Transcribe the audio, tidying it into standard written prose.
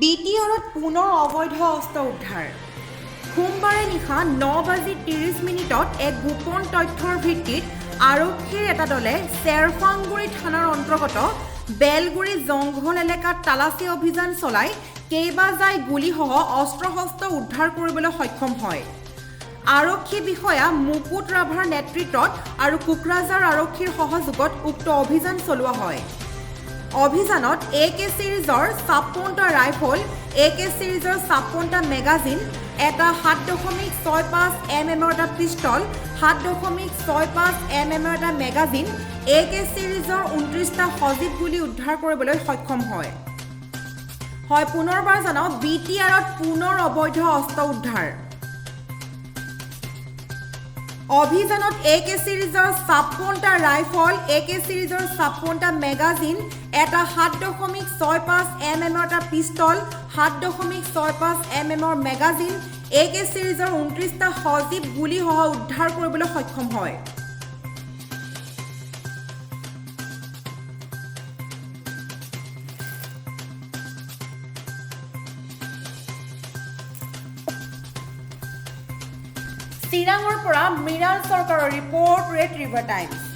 বিটিআৰত পুনৰ অবৈধ অস্ত্ৰ উদ্ধাৰ। সোমবাৰে নিশা 9 বাজি 30 মিনিটত এক গোপন তথ্যৰ ভিত্তিত আৰক্ষীৰ এটা দলে চেৰফাংগুৰি থানাৰ অন্তৰ্গত বেলগুৰি জংঘল এলেকাত তালাচী অভিযান চলাই কেইবাজাই গুলীসহ অস্ত্ৰ শস্ত্ৰ উদ্ধাৰ কৰিবলৈ সক্ষম হয়। আৰক্ষী বিষয়া মুকুট ৰাভাৰ নেতৃত্বত আৰু কোকৰাঝাৰ আৰক্ষীৰ সহযোগত উক্ত অভিযান চলোৱা হয়। অভিযানত এ কে ছিৰিজৰ 56টা ৰাইফল, এ কে ছিৰিজৰ 56টা মেগাজিন, এটা 7.65 এমএমৰ এটা পিষ্টল, 7.65 এমএমৰ এটা মেগাজিন, এ কে ছিৰিজৰ 29টা সজীৱ গুলী উদ্ধাৰ কৰিবলৈ সক্ষম হয়। হয়, পুনৰবাৰ জনাওঁ, বিটিআৰত পুনৰ অবৈধ অস্ত্ৰ উদ্ধাৰ। অভিযানত এ কে ছিৰিজৰ 56টা ৰাইফল, এ কে ছিৰিজৰ 56টা মেগাজিন, এটা 7.65 এমএমৰ এটা পিষ্টল, 7.65 এমএমৰ মেগাজিন, এ কে ছিৰিজৰ 29টা সজীৱ গুলীসহ উদ্ধাৰ কৰিবলৈ সক্ষম হয়। চিৰাঙৰ পৰা মৃণাল চৰকাৰৰ ৰিপৰ্ট, ৰেড ৰিভাৰ টাইমছ।